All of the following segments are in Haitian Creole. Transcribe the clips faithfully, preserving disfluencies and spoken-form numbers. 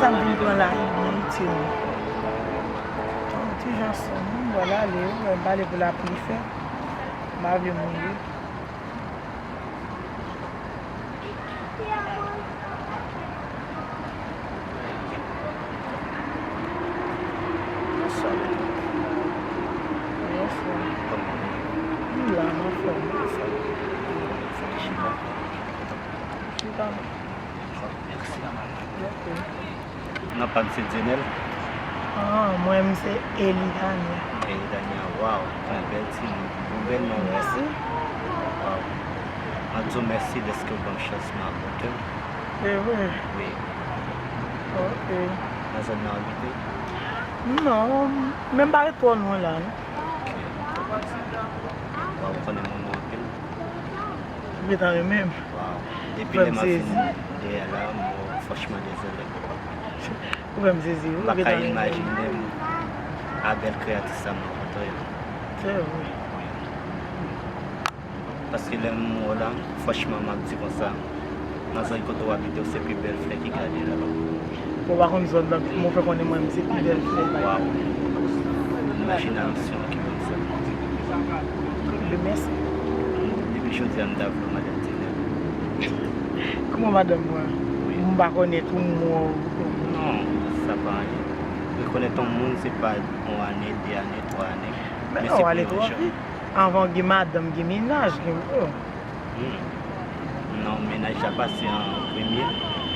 Sa m vin pran la, li byen itil mwen. Yon ti jan san, m pral ale, wi, m pale pou lapli fè. M pa vle mouye. Bonswa. Bonswa. Kòman w ye? M la, m anfòm. Anfòm. Fè chita. Chita. Mèsi. Ok. Non pa m se Dionel. Ah, mwen, m se Elidania. Elidania, waw, yon bèl ti non. Yon bèl non. Mèsi. Waw. Mwen di w mèsi dèske w ban m chans nan abòte w. Se vre? Wi. Ok. Nan zòn nan w abite? Non, men m pa ret twò lwen la, non. Ok. Waw, ou konnen moun ou anpil? Ou gentan renmen m. Waw. Depi lè m ap vin dèyè la, m franchman dezole. Ou fè m sezi, wi. M pa ka imajine m a bèl kreyati sa m rankontre yo. Se vre. Paske lè m wè w la, franchman, m ap di konsa, nan zòn kote w abite, w se pi bèl flè ki gade la. Ou pa konn zòn nan, kòman w fè konnen mwen, m se pi bèl flè? Waw. Imajinasyon ki ban m sa. Ebyen, mèsi. Depi jodi a, m ta vle w madanm Dionel. Kòman madanm mwen? Wi. M pa konnen tou mwen. Non, sa pa anyen. Rekonèt yon moun, se pa yon ane, de ane, twa ane. Men non, w ale twò vit. Anvan w gen madanm, gen mennaj, gen, oh. Hmm. Non, mennaj la pase an premye,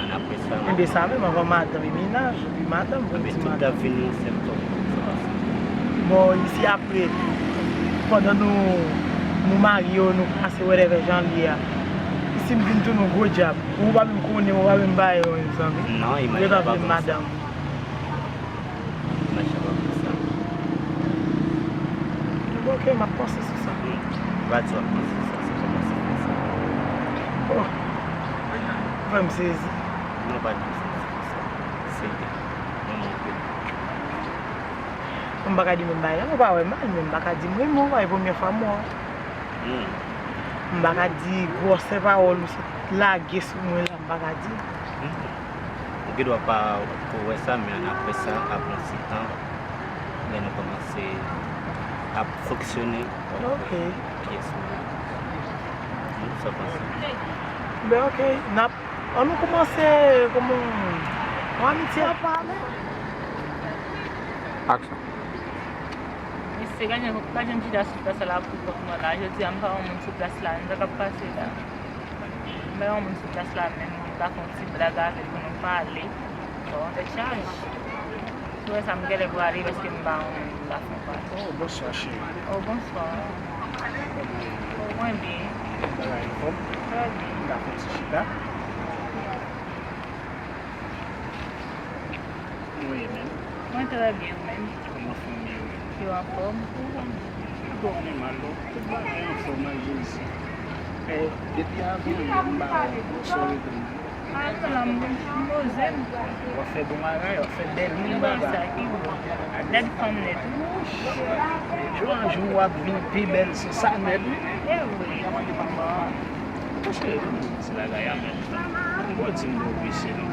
ann apre sa. Ebyen, sa menm, anvan madanm, e mennaj, epi madanm, pou di madanm. Ebyen, tout ap vini yon sèl tou. Bon, isi apre, pandan nou, nou marye, nou pase, whatever jan l ye a, si m vin tounen yon gwo dyab, ou pa menm konnen, ou pa menm bay, mezanmi. Non, imaj la pa konsa. Madanm. Mache w ap fè sa. Bon, ok, m ap panse sou sa. Ou pa di w ap panse sou sa, se kòman se fè sa. Oh, ou fè m sezi. Non, pa di m sezi konsa. Serye. Mwen, mwen, mwen. M pa ka di menm bagay la, ou pa wè mal, men m pa ka di m renmen w, e premyè fwa m wè w. Hmm. M pa ka di gwosè pawòl ou sot lage sou mwen la, m pa ka di. Hmm. Ou gen dwa pa ko wè sa, men ann apre sa, apre yon ti tan, lè nou kòmanse ap fonksyone, w ap wè kiyès mwen ye. Hmm, sa w panse? Ben, ok, n ap, ann nou kòmanse kòman yon amitye. Aksyon. Mesye, gade, gade yon chita sou plas la pou kont mwen la. Jodi a, m pa wè moun sou plas la, men sa k ap pase la. M pa wè moun sou plas la, menm pou m ta fè yon ti blag avè l, pou nou pale. Bon, tèt chaje. Sou wè sa, m genlè prale, paske m pa wè moun, m ta fè yon pale. Oh, bonswa, cheri. Oh, bonswa. Kòman w ye? Oh, mwen byen. Bagay anfòm? Trè byen. M ka fè yon ti chita? Ou ye menm? Mwen trè byen, ou menm? Kòman fanmi yo? Yo anfòm? Yo anfòm, yo mal, tout bagay anfòm ak Jezi. Men, depi avan yè, m pa wè w, kòman w rete menm? A, m la, m, m poze m. W ap fè bon bagay, w ap fè bèl moun papa. Nèt fanm nèt, wi. Jou an jou, w ap vin pi bèl, se sa nèt, wi. E wi. Monchè, se bagay a menm. Bon, di m bon, mesye, non.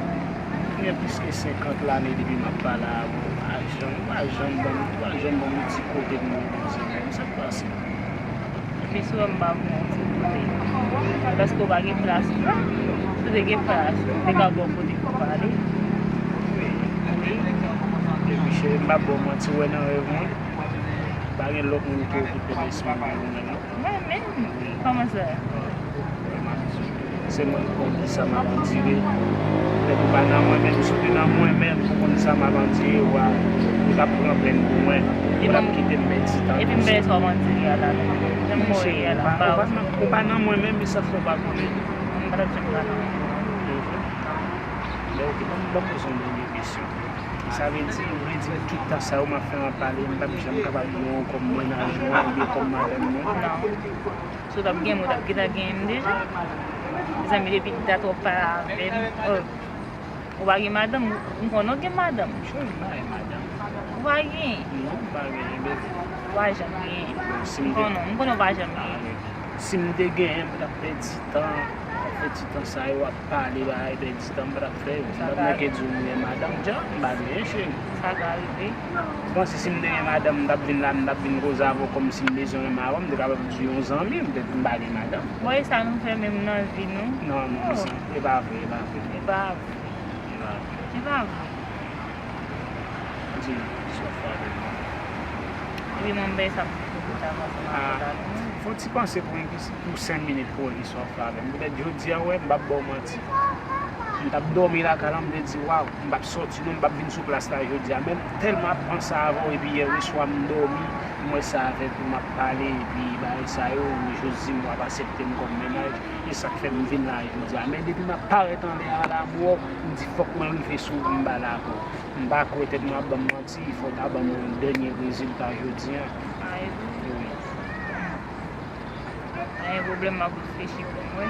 Gen plis ke senkant lane depi m ap pale avè w. Ou pa janm, ou pa janm ban m, ou pa janm ban m yon ti kote pou m repoze menm. Sa k pase? Epi si w wè m pa ban w yon ti kote, se paske w pa gen plas, non. Si w te gen plas, ou te ka gen yon kote pou w pale. Wi. Epi cheri, m p ap ba w manti, w wè nan rèv mwen, pa gen lòt moun ki okipe lespri m ke ou menm, non. Mwen menm? Kòman sa? Se mwen ki konn kisa m ap andire. Lè ou pa nan mwen menm, si w te nan mwen menm, ou konn sa m ap andire, wa, ou t ap pran plenn pou mwen. Ou t ap kite m pèdi tan. Epi m pèdi sa w ap andire a la menm. Jan m wè a la, m pa wè. Ou pa nan mwen menm, e sa k fè w pa konnen. M pa t ap janm ka nan mwen. Lè ou te ban m, ban m poze yon dènye kesyon. Sa vle di, ou vle di m tout tan sa yo m ap fè m ap pale, m p ap janm kapab pran w kòm mennaj mwen oubyen kòm madanm mwen? Non. Si w t ap gen mwen, w t ap gentan genyen m deja. Mezanmi, depi dat w ap pale avè m. Oh. Ou pa gen madanm? M konnen w gen madanm. Cheri, m pa gen madanm. Ou pa gen? Non, m pa gen, bebe. Ou pa janm gen. M konnen, m konnen w pa janm gen. Si m te genyen, m t ap pèdi tan, Ti tan sa yo ap pale bagay pèdi tan m pa t ap fè yo. M t ap manke di w m gen madanm dja, m pa genyen cheri. Sa ka rive. Ou panse si m te gen madanm, m t ap vin la, m t ap vin koze avè w kòmsi m bezwen renmen avè w, m te kapab di w yon zanmi, poutèt m pa gen madanm. Bon, e sa nou fè menm nan vi nou? Non, non, oh, sa, e pa vre, e pa vre. E pa vre. E pa vre. E pa vre. Di, sa w fè avè m. Epi mwen, m bay sa pou tout sa, sa, sa, sa, sa. Fò w ti panse pou yon ti, pou senk minit pou wè ki sa w fè avè m. Poutèt jodi a, w wè, m p ap ba w manti. M t ap dòmi lakay la, m te di, waw, m p ap sòti non, m p ap vin sou plas la jodi a. Men m tèlman ap panse avè w, epi yè swa m dòmi, m wè sa avè w, m ap pale, epi bagay sa yo, ou jis di m w ap aksepte m kòm mennaj. E sa k fè m vin la jodi a. Men depi m ap parèt anlè a la, m wè w, m di fòk mwen rive sou ou, m ba l avè w. M pa kwè tèt mwen ap ban m manti, fò w ta ban m yon dènye rezilta jodi a. Wi. Pa gen pwoblèm, m ap reflechi pou m wè.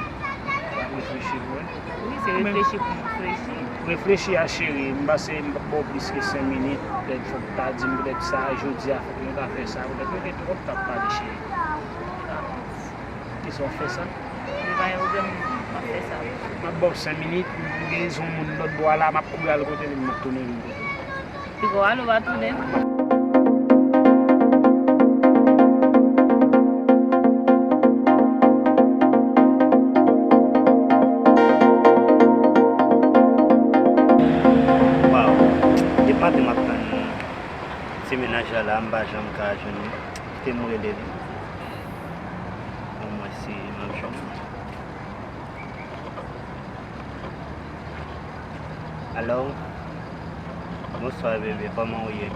W ap reflechi pou wè? Wi, se reflechi pou m reflechi. Reflechi a, cheri, m panse m p ap ba w plis ke senk minit. Poutèt fòk w ta di m poutèt sa, jodi a, fòk nou ta fè sa. Poutèt nou te twòp t ap pale, cheri. Kisa w fè sa? Li pa gen pwoblèm, m ap fè sa. M ap ba w senk minit, m gen yon moun lòt bò a la, m ap kouri al kote li, m ap tounen vin kote w. Piga w ale, w pa tounen. Waw, depi maten m ap tann ti mennaj la la, m pa janm ka jwenn li. Kite m rele li. Omwen si m ap jwenn li. Alo? Bonswa, bebe, kòman w ye?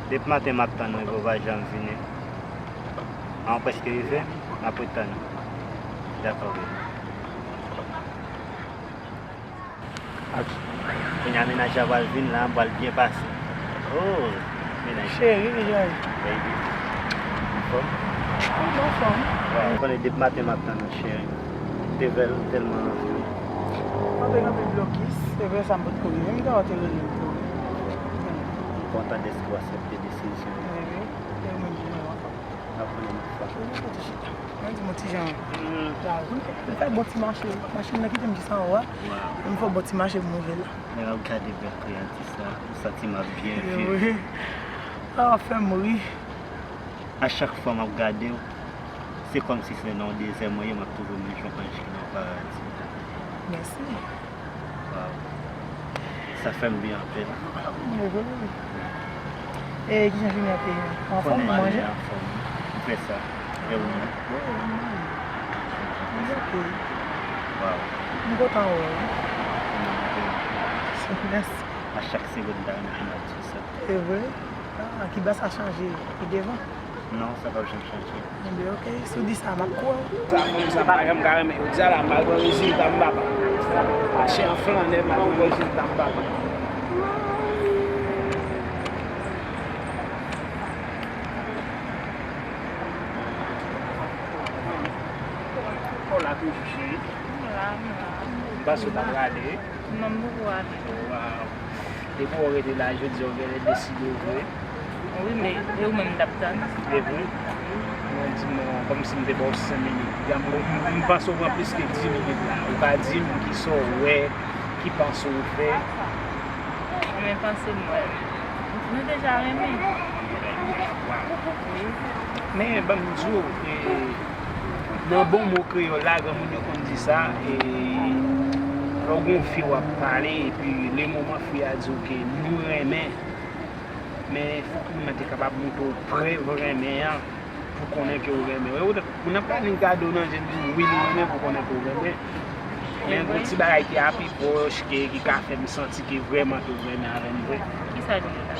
Depi maten m ap tann ou epi w pa janm vini. A, w prèske rive? M ap ret tann ou. Dakò, bebe. Kounye a mennaj la pral vin la, m pral byen pase. Oh, mennaj. Cheri, kijan w ye? Baby. Anfòm? Wi, m anfòm. Waw, ou konnen depi maten m ap tann ou, cheri. M te vle w tèlman anvi w. Mwen te kanpe blokis, se vre sa m potko rive, m ta te rele m tou. M kontan dèske w aksepte desizyon an. Wi, wi. E ou menm, kijan w ye? Mwen di mwen ti jan. Mwen fè bon ti mache. Machin nan kite m jis anwo a. Mwen fè bon ti mache pou m rive la. Lè m ap gade bèl kreyati sa, m santi m ap byen viv. Wi. Sa w ap fè m ri. A chak fwa m ap gade w, se kòmsi se nan yon dezè mwen ye, m ap twouve mwen jwenn anj ki nan yon paradi. Mèsi. Waw. Sa fè m byen anpil. Mwen vre. E kijan jounen an te ye? Anfòm, ou manje? Anfòm. Ou fè sa. E ou menm? Wi, wi, wi. Mwen oke. Waw. M kontan wè w. Mèsi. A chak segonn, m ta renmen pou m ap di w sa. E vre? Ah, ki bò sa chanje? Pi devan? Non, sa p ap janm chanje. Enben, oke, si w di sa, m ap kwè w. Sa fanm sa pa janm ka renmen. Jodi a la, m pral pran rezilta m papa. Mache an flannè, m pral pran rezilta m papa. Ou la toujou, cheri? M la, m la. M panse w ta prale. Non, m poko ale. Waw. Depi w rete la jodi a, w genlè deside w vre. Wi, men e ou menm m t ap tann. E vre? Mwen di non, kòmsi m te ba w senk minit. M, m panse w pran plis ke dis minit la. Ou ka di m kisa w wè, ki panse w fè. Mwen panse m wè. Nou deja renmen. Waw. Wi. Men, ban m di w, e, nan bon mo kreyòl la, granmoun yo konn di sa, e, lè w gon fi w ap pale, epi le moman fi a di w ke nou renmen, men fòk moun nan te kapab montre w prèv renmen an pou konnen ke w renmen. Ou wè, moun nan pa vin gade w nan je, di w wi, li renmen pou konnen ke w renmen. Men gon ti bagay ki api pwòch, ke, ki ka fè m santi ke vrèman ke w renmen avè m vre. Kisa li ye la?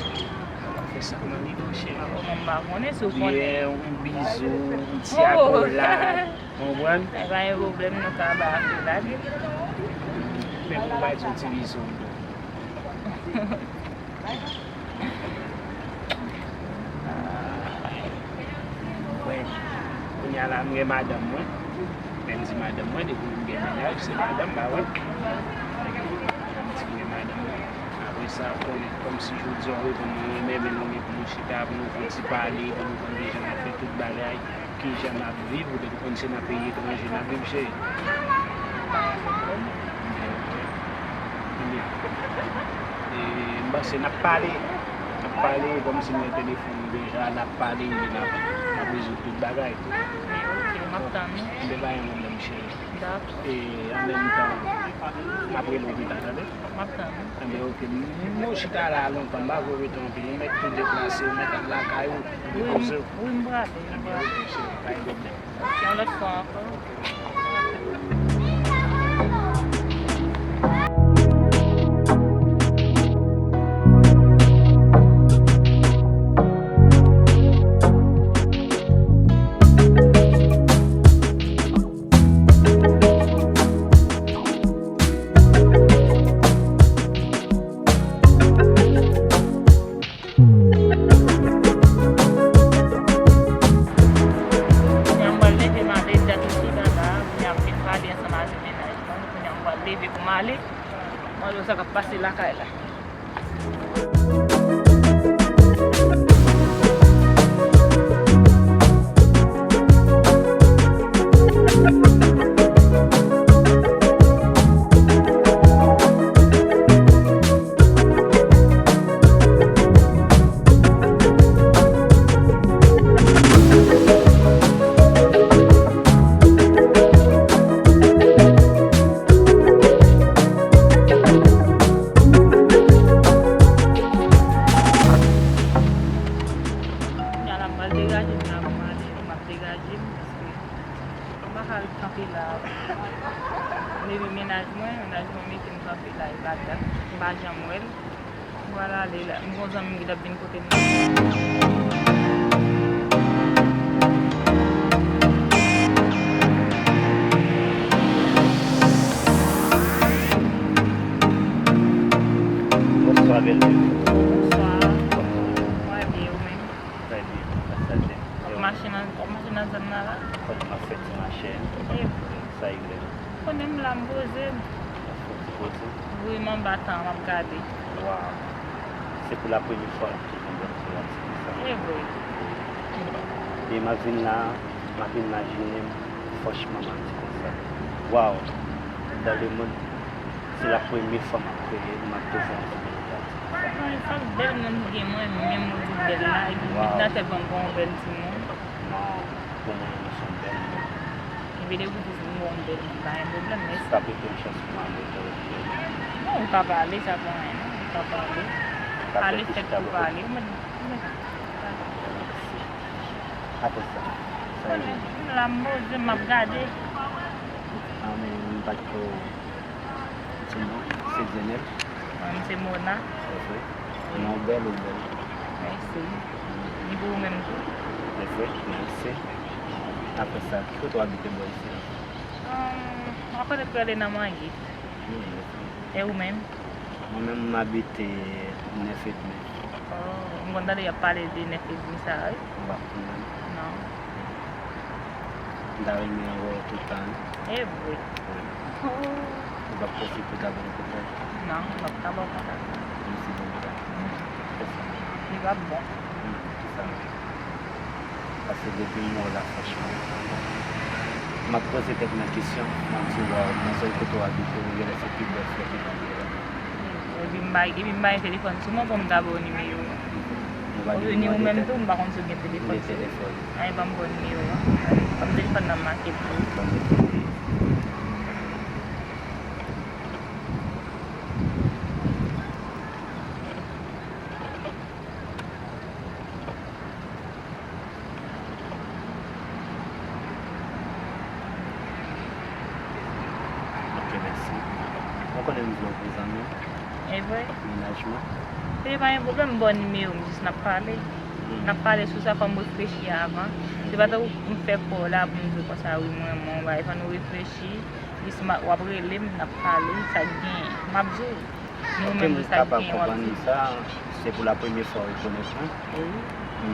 Fè sa nan li non, cheri. Bon, m pa konnen si w konnen. Yon bizou, yon ti akolad. Ou konprann? E pa gen pwoblèm, nou ka bay akolad. Men pou w bay ti bizou tou. Wè, kounye a la, m gen madanm mwen. Lè m di madanm mwen, depi m gen mennaj, se madanm, pa vre? M di m gen madanm mwen. Apre sa, konnen, kòmsi jodi a, w reponn mwen, mwen menm, nou gen pou nou chita, pou nou fè ti pale, pou nou konn kijan n ap fè tout bagay. Ki jan n ap viv, ou te konn se nan peyi etranje n ap viv, cheri? Ebyen, ok. Ebyen, e, m panse n ap pale, n ap pale, kòmsi nou gen telefòn deja, n ap pale, n ap, n ap rezoud tout bagay. Ok, m ap tann ou. Ebyen, pa gen pwoblèm, cheri. Dakò. E, an menm tan, m ap rele w pita, tande? M ap tann ou. Enben, ok. M, m, mwen chita la lontan, m pa vle w rete anpil. Ou mèt tou deplase, ou mèt al lakay ou, repoze w. Wi, m prale, m prale. Enben, ok, cheri, pa gen pwoblèm. Ok, yon lòt fwa ankò. Ok. Kounye a m pral leve m ale, dat m chita la, kounye a m fin pale ansanm avèk mennaj mwen, kounye a m pral leve pou m ale, m al wè sa k ap pase lakay la. Kounye a la, m pral degaje m la pou m ale, m ap degaje m, paske m pa ka ret kanpe la. M leve mennaj mwen, mennaj mwen mete m kanpe la, e pa dat, m pa janm wè l. M pral ale la. M gen yon zanmi m ki t ap vin kote m nan. Bonswa, bèl fi. Bonswa. Kòman w ye? Mwen byen, ou menm? Trè byen, gras a Dye. W ap mache nan, w ap mache nan zòn nan la? Kòman m ap fè ti mache? E vre. Sa regle. Konnen m la, m poze m. Ou poze? Wi, m anba tan an, m ap gade. Waw. Se pou la premye fwa m touche yon bèl ti ratik konsa. E vre. E m ap vin la, m ap imajine m, franchman, m ap di konsa. Waw. Dans le monde, se la premye fwa m ap kwè m ap touche yon ti bèl ratik konsa. Mwen, fòk bèl moun ki gen mwen, menm ou di bèl la, epi Waw. Òdinatè ban m yon bèl timoun. Non, pou mwen, nou se yon bèl moun. Ebyen, depi w di m bon, m bèl, m pa gen pwoblèm, mèsi. Sa prete m chans pou m ale pou ou bèl. Non, ou ka pale, sa pa anyen, non, ou ka pale. Pale fèt pou pale. Ou mèt, ou mèt pale. Mèsi. Apre sa, sa ye. M la, m poze, m ap gade. Ann, m pa t ko Ti non, se Djenèl. Mwen, m se Mona. Se vre? Wi. Non, bèl ou bèl. Mèsi. Ni pou ou menm tou. Se vre, mèsi. Apre sa, ki kote w abite bò isi a? Ahn, mwen konnen k rele nan Mangit. Hmm, se vre. E ou menm? Mwen menm, m abite nèf edmi. Oh, m konn tande y ap pale de nèf edmi sa a, wi. Ou pa konn menm? Non. M ta renmen wè w tout tan, wi. E vre? Wi. Oh. Ou p ap pòse pou ta ban m kontak? Non, m p ap ka ba w kontak. Menm si bon bagay. Li p ap bon. Hmm, kisa? Paske depi m wè w la, franchman, m ap poze tèt mwen kesyon, m ap di, waw, nan sèl kote w abite, ou genlè se pi bèl flè ki tonbe la. Epi m pa, epi m pa gen telefòn sou mwen pou m ta ba w nimewo a. Ou pa gen nimewo de tèt? Ou menm tou, m pa konn si w gen telefòn sou ou. M gen telefòn. Anyen, ban m ba w nimewo a. Ban m telefòn nan make pou ou. Ban m telefòn. Ok, mèsi. Ou konnen m vle w pou zanmi. E vre? Mennaj mwen. Se pa yon pwoblèm, m ba w nimewo m, jis n ap pale. Hmm. N ap pale sou sa, fò m reflechi avan. Se pa tankou m fè kò w la pou m di w konsa, wi, m renmen w, bagay, fò nou reflechi. Jis m a, w ap rele m, n ap pale, sa k genyen. M ap di w. Nou menm, sa k genyen, w ap di. Ok, m kapab konprann sa. Se pou la premye fwa w rekonèt mwen. Wi.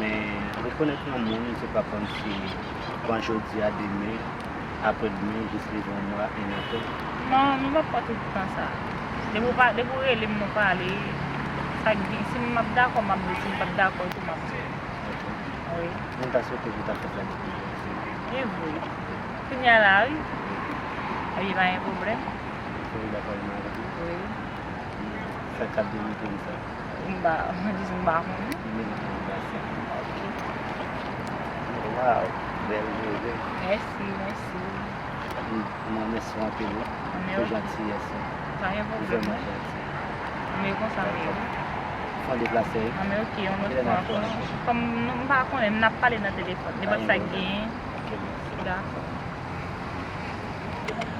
Men rekonèt yon moun, se pa kòmsi pran jodi a, demen, aprè demen, jis leve yon mwa, en an tou. Non, nou p ap pran tout tan sa. Depi w pa, depi w rele m, nou pale. Sa k gen, si m ap dakò, m ap di w, si m p ap dakò tou, m ap di w. Ok. Wi. Mwen ta swete pou w ta fè sa depi jodi. E vre. Kounye a la, wi. Ebyen, pa gen pwoblèm. Ou dakò avè m? Wi. Sa k ap demoute m sa? M pa, mwen di m pa konnen. Li merite yon pase. Ok. Waw, bèl jwe vre. Mèsi, mèsi. M, m remèsye w anpil, wi. Pou jantiyès ou. Pa gen pwoblèm. Vrèman janti. M ye konsa, m ye. Fò deplase, wi. Anben, ok, yon lòt fwa ankò. Kòm nou, m pa konnen, n ap pale nan telefòn. Nenpòt sa k genyen. Ok, mèsi. Dakò.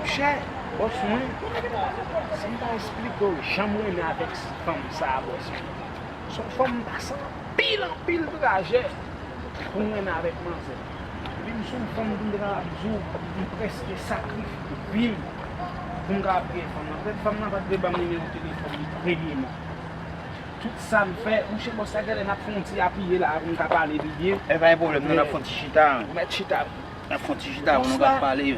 Monchè, bòs mwen, si m ta esplike w jan m renmen avèk fanm sa a, bòs mwen. Se yon fanm m pase anpil, anpil trajè pou m renmen avèk manzè. Epi m se yon fanm pou m te kapab di w, m prèske sakrifye vi m pou m kapab gen fanm nan. Petèt fanm nan pa t vle ban m nimewo telefòn li premyèman. Tout sa m fè, monchè bòs la genlè n ap fè yon ti apiye la pou m ka pale pi byen. E pa gen pwoblèm, non, n ap fè yon ti chita. Ou mèt chita. N ap fè yon ti chita, nou ka pale.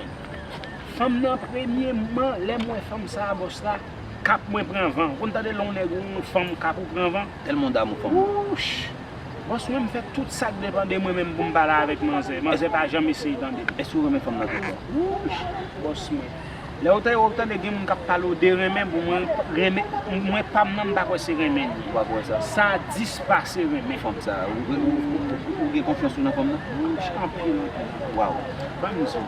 Fanm nan premyèman, lè m wè fanm sa a, bòs la, kap mwen pran van. Ou konn tande lè yon nèg ou yon fanm kap ou pran van? Tèlman w damou fanm nan. Wouch! Bòs mwen, m fè tout sa k depann de mwen menm pou m pale avèk manzè. Manzè pa janm eseye tande m. Èske w renmen fanm nan tou? Wouch! Bòs mwen. Lè w ta, w tande gen moun k ap pale w de renmen, bon, mwen, renmen, mwen pa m nan, m pa kwè se renmen li ye. Ou pa kwè sa? Sa dis pase renmen. Fanm sa, ou, ou, ou, ou, ou gen konfyans ou nan fanm nan? Wouch, anpil, anpil. Waw. Ban m di w.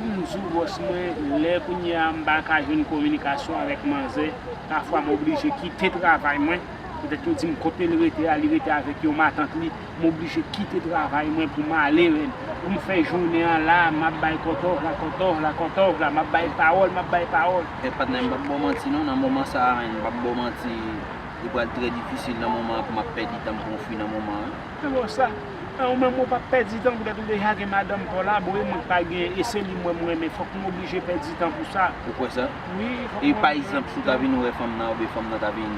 Pou m di w, bòs mwen, lè kounye a m pa ka jwenn kominikasyon avèk manzè, pafwa m oblije kite travay mwen. Petèt yo di m kote l rete a, li rete avèk yon matant li. M oblije kite travay mwen pou m ale, men, pou m fè jounen an la, m ap bay kòtòv la, kòtòv la, kòtòv la, m ap bay pawòl, m ap bay pawòl. E patnè, m p ap ba w manti non, nan moman sa a, men, m p ap ba w manti, li pral trè difisil nan moman an pou m ap pèdi tan m pou yon fi nan moman an. Men bon, sa, e, ou menm ou p ap pèdi tan, poutèt ou deja gen madanm pa w la, bon, e mwen k pa gen, e se li m wè m renmen, fòk m oblije pèdi tan pou sa. Ou kwè sa? Wi, fòk m oblije pèdi tan. E pa egzanp, si w ta vin wè fanm nan, oubyen fanm nan ta vin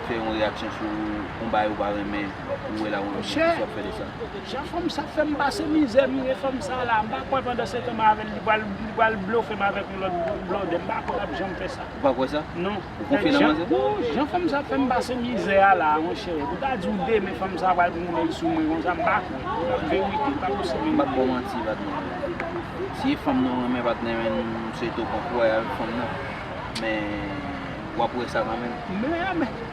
fè yon reyaksyon sou yon bagay ou pa renmen, ou wè la, ou menm, kisa w ap fè de sa? Jan fanm sa ap fè m pase mizè, m gen fanm sa la, m pa kwè pandan se tan m avè l, li pral, li pral blofe m avèk yon lòt blòdè, m pa kwè l ap janm fè sa. Ou pa kwè sa? Non. Ou konfye nan manzè? Jan, jan fanm sa ap fè m pase mizè a la, monchè, pou ta di w demen fanm sa pral goumen sou mwen konsa, m pa kwè. Verite, pa posib. M p ap ba w manti, patnè. Si e fanm nan w renmen, patnè, men, m swete w pa kwè avèk fanm nan. Men, w ap wè sa kanmenm. Men, men,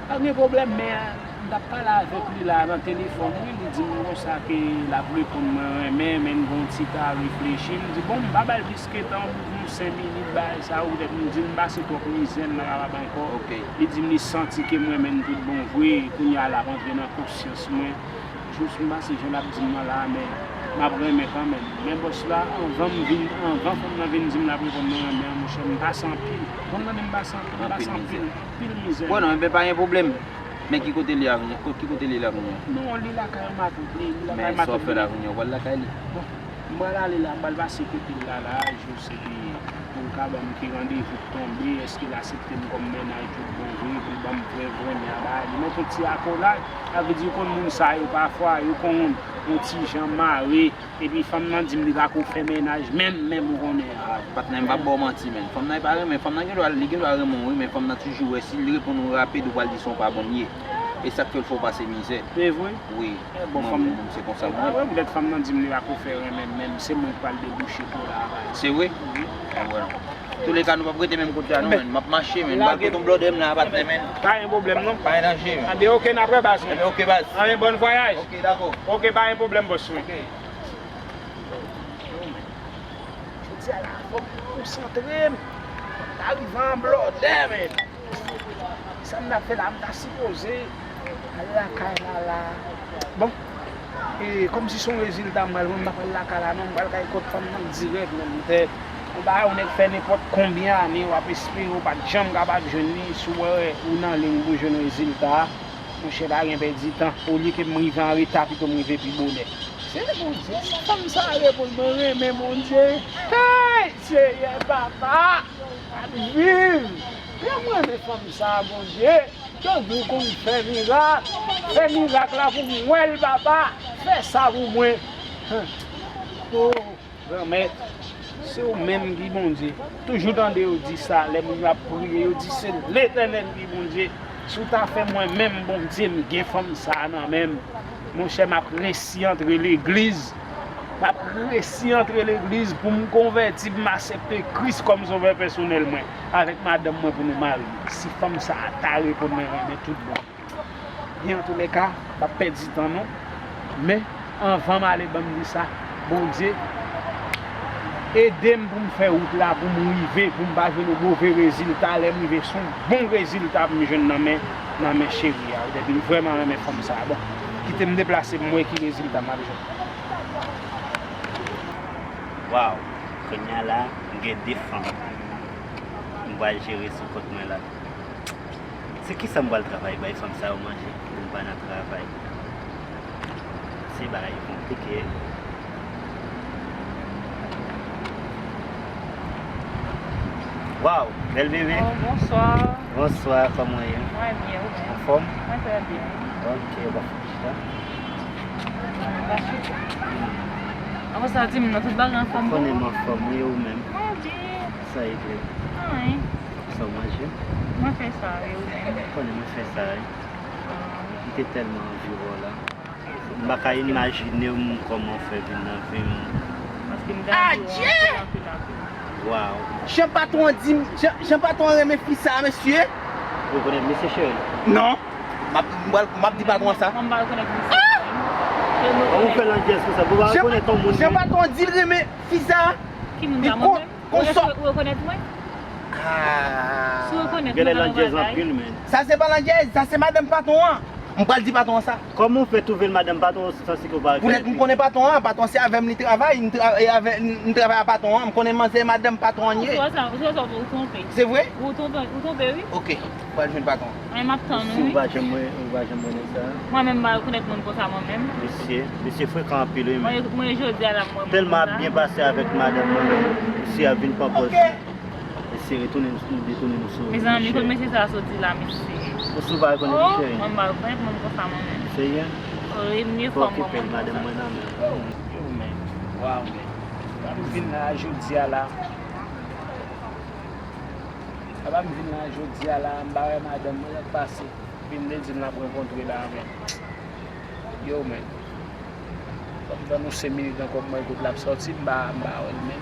pa gen pwoblèm, men m t ap pale avèk li la nan telefòn, wi, li di m konsa ke l ap reponn mwen renmen, men m gen yon ti tan reflechi. M di, bon, m pa ba l plis ke tan, yon senk minit, bagay sa, ou petèt m di l m pase twòp mizè, m pa kapab ankò. Ok. Li di m li santi ke m renmen l tout bon vre, kounye a l ap antre nan konsyans mwen. Jis m pa se jan l ap di m nan la, men m ap renmen kanmenm. Men bòs la, anvan m vin, anvan fanm nan vin di m l ap reponn mwen renmen an, monchè, m pase anpil. Konn tande m pase anpil, m pase anpil, anpil mizè. Bon, non, enben pa gen pwoblèm. Men ki kote li a kounye a? Ki kote li la kounye a? Non, li lakay yon matant li, li lakay matant li. Men sa w fè la kounye a? Ou pral lakay li? Bon, m pral ale la, m pral pase kote l la, la, jis epi pou l ka ban m ki randevou k tonbe, èske l aksepte m kòm mennaj tout bon vre, pou l ban m vrè, vrè men a bagay li. Mete yon ti akolad, sa vle di ou konn moun sa yo pafwa, yo konn yon ti jan mare, epi fanm nan di m li pa ko fè mennaj, menm, menm ou konnen. Ah, patnè, m p ap ba w manti, men. Fanm nan, li pa renmen, fanm nan gen dwa, li gen dwa renmen w, wi, men fanm nan toujou wè, si l reponn ou rapid, ou pral di se yon pa bon l ye. E sa k fè l fè w pase mizè. Se vre? Wi. E bon, mwen, fanm mwen, se konsa m ye. Ah, wi, poutèt fanm nan di m li pa ko fè renmen m, menm se mwen k pral debouche pou l la. Se vre? Wi. Ah, bon. Touleka, nou p ap rete menm kote a, non, men. M ap mache, men. M pral pote yon blòdè m la, patnè, men. Pa gen pwoblèm, non. Pa gen danje, men. Anben, ok, n ap wè baz, men. Anben, ok, baz. Anben, bòn vwayaj. Ok, dakò. Ok, pa gen pwoblèm, bòs, wi. Ok. Jodi a la, fò m konsantre m. Fò m ta rive an blòdè, men. Sa m ta fè la, m ta sipoze al lakay la la. Bon, e, kòmsi se yon rezilta m pral pran, m pa pral lakay la non, m pral kay kot fanm nan dirèk menm. Yon bagay yon nèg fè nenpòt konbyen ane, w ap espere w pa t janm kapab jwenn li, si w wè ou nan liy pou jwenn rezilta a, monchè, pa gen pèdi tan. Olye ke m rive an reta, pito m rive pi bonè. Se Bondye, si fanm sa a reponn mwen renmen Bondye. Hey, Seyè Papa! Ap viv. Jan m renmen fanm sa a, Bondye. Tankou w konn fè mirak. Fè mirak la pou m wè l, papa. Fè sa pou mwen. Oh, Granmèt, se ou menm ki Bondye. Toujou tande yo di sa, lè moun yo ap priye, yo di se Letènèl ki Bondye. Si w ta fè mwen menm Bondye, m gen fanm sa a nan men m. Monchè, m ap resi antre legliz. M ap resi antre legliz pou m konvèti, pou m aksepte Kris kòm sovè pèsonèl mwen, avèk madanm mwen pou nou marye. Si fanm sa a ta reponn mwen renmen tout bon. Byen, antoulèka, m p ap pèdi tan non. Men, anvan m ale, ban m di sa, Bondye, ede m pou m fè wout la, pou m rive, pou m pa jwenn yon move rezilta. Lè m rive, se yon bon rezilta pou m jwenn nan men, nan men cheri a. Depi m vrèman renmen fanm sa a. Bon, kite m deplase pou m wè ki rezilta m ap jwenn. Waw, kounye a la, m gen de fanm. M pral jere sou kont mwen la. Se kisa m pral travay bay fanm sa yo manje? M pa nan travay. Se bagay yo konplike. Waw, bèl bebe. Oh, bonswa. Bonswa, kòman w ye? Mwen byen, ou menm? Anfòm? Mwen trè byen. Ok, w ap fè chita. M ap chita. Apre sa, di m nan tout bagay anfòm? Konnen m anfòm, wi, ou menm? Mwen byen. Sa e vre? Anyen. Sa w manje? Mwen fè sa, wi, ou menm? Konnen mwen fè sa, wi. M te tèlman anvi wè w la. M pa ka imajine m kòman w fè vin nan vi m. Paske m te anvi wè w anpil, anpil, anpil. Waw. Jan patwon an di m, jan, jan patwon an renmen fi sa a, mesye. Ou rekonèt mesye, cheri? Non. M ap, m pral, m ap di patwon an sa. Mwen, m pa rekonèt mesye. Kòman w fè landjèz konsa? Ou pa rekonèt yon moun? Jan patwon an di l renmen fi sa a. Ki moun sa, mwen menm? Ou rekonèt mwen? Ah. Si w rekonèt mwen, pa yon bagay. Sa se pa landjèz, sa se madanm patwon an. M pral di patwon an sa. Kòman w fè twouve l madanm patwon an si w sanse ke w pa rekonèt li? Poutèt m konnen patwon an, patwon an se avè m li travay, m tra-, e avè, m travay a patwon an, m konnen manzè madanm patwon an ye. Ou wè sa, ou wè sa, ou twonpe. Se vre? Ou twonpe, ou twonpe, wi. Ok, m pral jwenn patwon an. Mwen, m ap tann ou, wi. Si w pa janm wè, ou pa janm konnen sa. Mwen menm, m pa rekonèt moun konsa, mwen menm. Misye, misye frekan anpil, wi, men. Mwen, mwen, jodi a la, mwen, mwen. Tèlman ap byen pase avèk madanm mwen, misye ap vin pran pòz li. Mesye, retounen nou, retounen nou sou. Mezanmi, kot mesye sa a soti la, mesye? Ou sou pa rekonèt li, cheri? Mwen, m pa rekonèt moun konsa, mwen menm. Serye? Wi, m ye fanm, mwen, moun konsa. Fò okipe l, madanm mwen nan men. Yo, men. Waw, men. Sa m vin la jodi a la. Apa m vin la jodi a la, m pa wè madanm mwen, sa k pase? Epi m te di l n ap rankontre la, men. Yo, men. Ban m tann yon senk minit ankò, m wè kot l ap sòti, m pa, m pa wè l, men.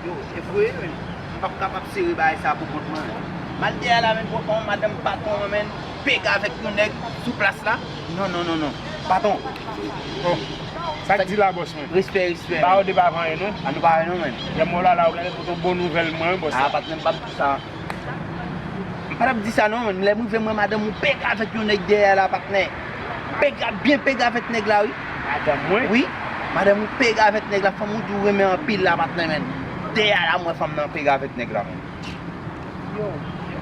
Yo, e vre, men. M p ap kapab sere bagay sa pou kont mwen, men. M al dèyè la, men, pou wè kòman madanm patwon an, men, pega avèk yon nèg sou plas la. Non, non, non, non. Patwon. Oh. Sa k di la, bòs mwen? Respè, respè. Ba yo de pa vanyen, non? A nou pa vanyen, non, men. Lè m wè w la, la, ou genlè pote yon bon nouvèl mwen, wi, bòs. A, patnè, m p ap di sa. M pa t ap di sa, non, men. Lè m rive, m wè madanm ou pega avèk yon nèg dèyè la, patnè. Pega, byen pega avèk nèg la, wi. Madanm mwen? Wi. Madanm ou pega avèk nèg la, fanm ou di w renmen anpil la, patnè, men. Dèyè la, m wè fanm nan pega avèk nèg la, men. Yo,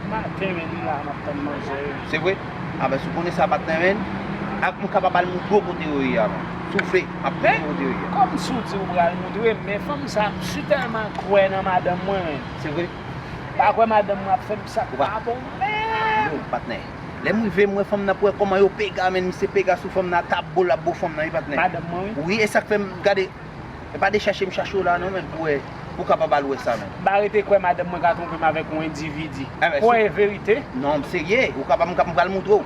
maten menm la, m ap tann manzè yo. Se vre? A ben, si w konnen sa, patnè, men, ak m kapab al moutre w kote yo ye a, men. Si w vle, m ap moutre w kote yo ye a. Kòm si w di w pral moutre m, men fanm sa, m si tèlman kwè nan madanm mwen, men. Se vre? M pa kwè madanm mwen ap fè m sa k pa bon, men. Yo, patnè. Lè m rive, m wè fanm nan, pou wè kòman yo pega, men, misye pega sou fanm nan, t ap bo l ap bo fanm nan, wi, patnè. Madanm mwen, wi. Wi, e sa k fè m, gade, E pa de chache m chache w la non, men, pou wè, pou w kapab al wè sa, men. M pa rete kwè madanm mwen ka twonpe m avèk yon endividi. Kwè e verite. Non, m serye. Ou kapab, m ka, m pral moutre w.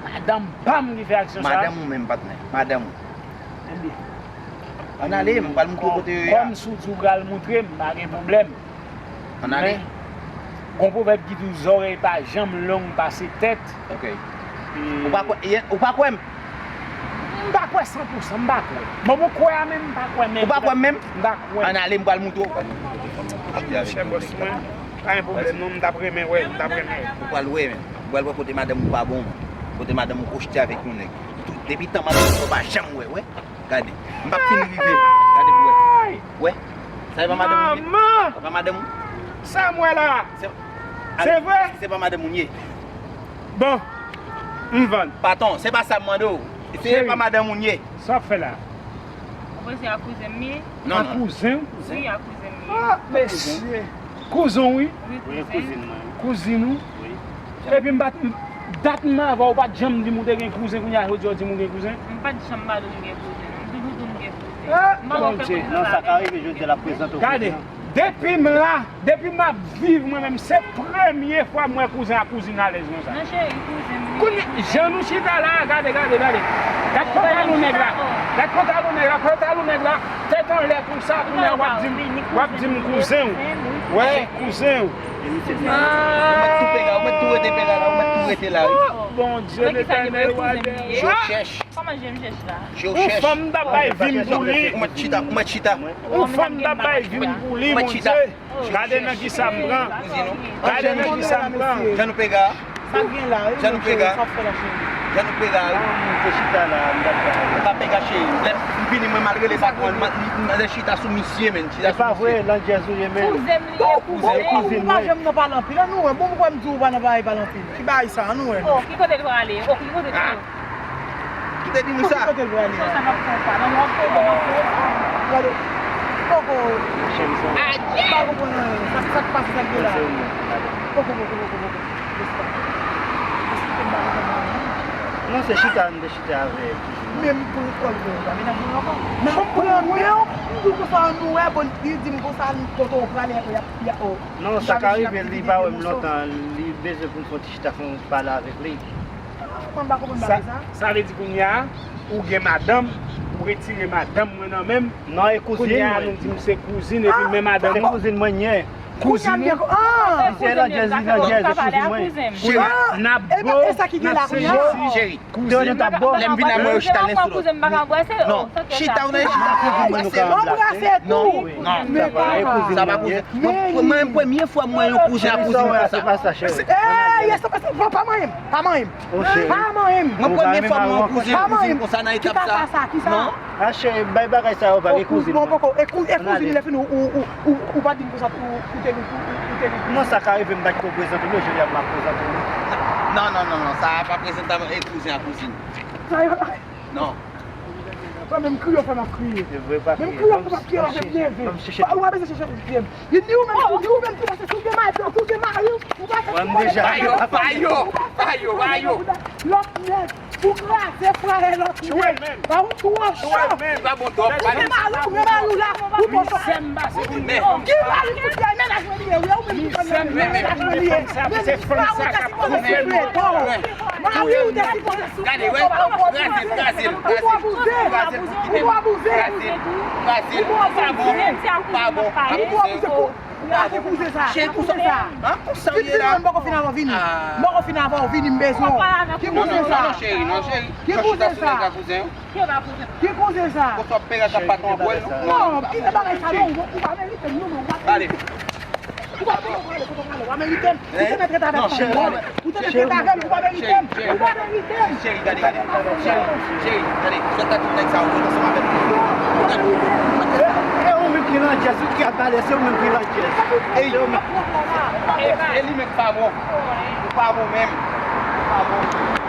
Madanm pa m ki fè aksyon sa. Madanm ou menm, patnè. Madanm ou. Ebyen. Ann ale, m pral moutre w kote yo ye a. Kòm si w di w pral moutre m, pa gen pwoblèm. Ann ale. Men, gon pwovèb ki di w zòrèy pa janm long pase tèt. Ok. E ou pa kwè, ou pa kwè m? M pa kwè san pou san, m pa kwè. Bon, mwen kwè a, men m pa kwè menm. Ou pa kwè m menm? M pa kwè. Ann ale, m pral moutre w. Monchè, bòs mwen, pa gen pwoblèm non, m t ap renmen wè, m t ap renmen. Ou pral wè, men. Ou pral wè kote madanm ou pa bon, men. Kote madanm ou pwojte avèk yon nèg. Tout, depi tan madanm ou pa janm wè, wè. Gade. M p ap fin rive. Gade pou wè. Wè. Sa e pa madanm ou ye? Manman! Sa pa madanm ou? Sa m wè la? Se, se vre? Se pa madanm ou ye? Bon. M vann. Patwon, se pa sa m mande w. Se pa madanm ou ye? Sa w ap fè la? Ou panse a kouzen m ye? Non, non. A kouzen w? Wi, a kouzen m ye. Ah, mesye. Kouzen w, wi. Wi, kouzen. Wi, kouzin mwen. Kouzin ou? Wi. Epi m pa t, dat m avè w, ou pa t janm di m ou te gen kouzen, kounye a jodi a w di m ou gen kouzen? M pa t janm pale w m gen kouzen, non. M toujou di w m gen kouzen. Ah, Bondye. Non, sa ka rive jodi a l ap prezante w kouzen an. Gade, Depi m la, depi m ap viv mwen menm, se premye fwa m wè kouzen ak kouzin alèz konsa. Non, cheri, kouzen m li. Kounye, jan nou chita la, gade, gade, gade. Gad pantalon nèg la. Gad pantalon nèg la, pantalon nèg la. Tèt anlè konsa, kounye a w ap di m, w ap di m kouzen w. Wè, kouzen w. Ou mèt tou pega, ou mèt tou rete pega la, ou mèt tou rete la, wi. Oh, Bondye Letènèl, w a de. Je cherche. Kòman je m chèche la? Je cherche. Yon fanm ta bay vi m pou li. Ou mèt chita, ou mèt chita. Yon fanm ta bay vi m pou li, Bondye. Gade nan kisa m pran. Gade nan kisa m pran. Jan nou pega. Sa gen la, wi, Jan nou pega. Sa fè la, cheri. Jan nou pega, wi. Mwen te chita la, m t ap gade. Pa pega, cheri. Lè m vini, mwen mal rele sa, mwen, mwen, mwen chita sou misye, men. Chita sou misye. E pa vre, landjèz ou ye, men. Kouzen m li ye, kouzen. Bon, ou pa janm nan pale anpil, an nou wè. Bon, m kwè m di ou pa nan pale, pale anpil. Ki bagay sa, an nou wè. Oh, ki kote l prale? Oh, ki kote l prale? Ki te di nou sa? Kote l prale? Sa, sa n ap fè sa. Nan w ap fè, nan w ap fè. Gade. Poko. M pa konprann anyen. Sa, sa k pase, sa k gen la? Poko, poko, poko, poko. Esplike m bagay sa, non. Non, se chita, m te chita avèk. Men m pran kòl pou yon pa menaj mwen ankò. M konprann, men m di w konsa, nou wè, bon, li di m konsa, li kote w prale, y ap, y ap, oh. Non, sa ka rive, li pa wè m lontan, li bezwen pou m fè yon ti chita, fè yon pale avèk li. Mwen pa konprann bagay sa. Sa vle di kounye a, ou gen madanm, ou retire madanm mwen nan men m. Non, e kouzin mwen. Kounye a nou di m se kouzin, epi men madanm ou. Se kouzin mwen nye. Kouzin ou? Se landjèz, li landjèz, se kouzin mwen. Cheri, n ap bo, n ap seyi. Cheri, kouzin. Lè m vin la, mwen yo chita len sou lòt. Kouzen m pa ka anbrase? Non, chita ou nan chita kouzin mwen, nou ka anbrase. Non, non, sa pa kouzin. Mwen, mwen, premye fwa mwen yon kouzen ak kouzin konsa. Ey, pa manyen m, pa manyen m. Pa manyen m. Mwen premye fwa mwen yon kouzen, kouzin konsa nan etap sa. Kisa sa, kisa? Non. A cheri, bay bagay sa yo vage, kouzin mwen. Bon, poko, e kou-, e kouzin, lè fini, ou, ou, ou, ou pa di m konsa, ou, ou te, ou, ou, ou te. Non, sa ka rive, m pa t ko prezante w, jodi a m ap prezante w. Non, non, non, non, sa a pa prezante e kouzin ak kouzin. Non. Mwen menm kriye, fè m ap kriye. Se vre, pa kriye. Menm kriye, fè m ap kriye, m ap nève. Ou pa bezwen chèche pye m. Li di ou menm tou, di ou menm tou, paske si w gen madanm, si w gen mari, ou pa fè. Mwen deja. Pa yo, pa yo, pa yo, pa yo. Lòt nèg, ou kraze frè lòt nèg. Ba ou twò cho. Li pa bon twòp. Ou gen mari, ou gen mari w la, ou twò cho. Ki mari pou di menaj mwen li ye, wi, ou menm ki konn menaj mwen li ye. Menm pa ou te sipoze soufle, non. Mari ou te sipoze soufle. Gade, wè, kraze l, kraze l, kraze l. Ou abouze, ou abouze. Kraze l, kraze l. Pa bon, pa bon. Ou abouze pou Ou pa te kouzen sa. Cheri, kouzen sa. An, kouzen sa w ye la. Vin, vin, m poko fin avan w vini. M poko fin avan w vini, m bezwen w. Ki kouzen sa? Non, non, non, cheri, non, cheri. Ki kouzen sa? Ki kouzen sa? Kouzen w ap pere ak patwon an pou wè l, non? Non, kite bagay sa, non, ou pa merite m, non, non, ou pa merite m. Ou pa merite m. Ou te mèt ret avèk fanm mwen. Ou te mèt ret avè m, ou pa merite m. Ou pa merite m. Cheri, gade, gade. Cheri, cheri, gade. Sòt nan tout nèg sa yo, ret ansanm avè m. Ou pa merite m. E ou menm ki landjèz, ou ki ap pale, se ou menm ki landjèz. E ou menm. E li menm pa bon. Ou pa bon menm. Ou pa bon.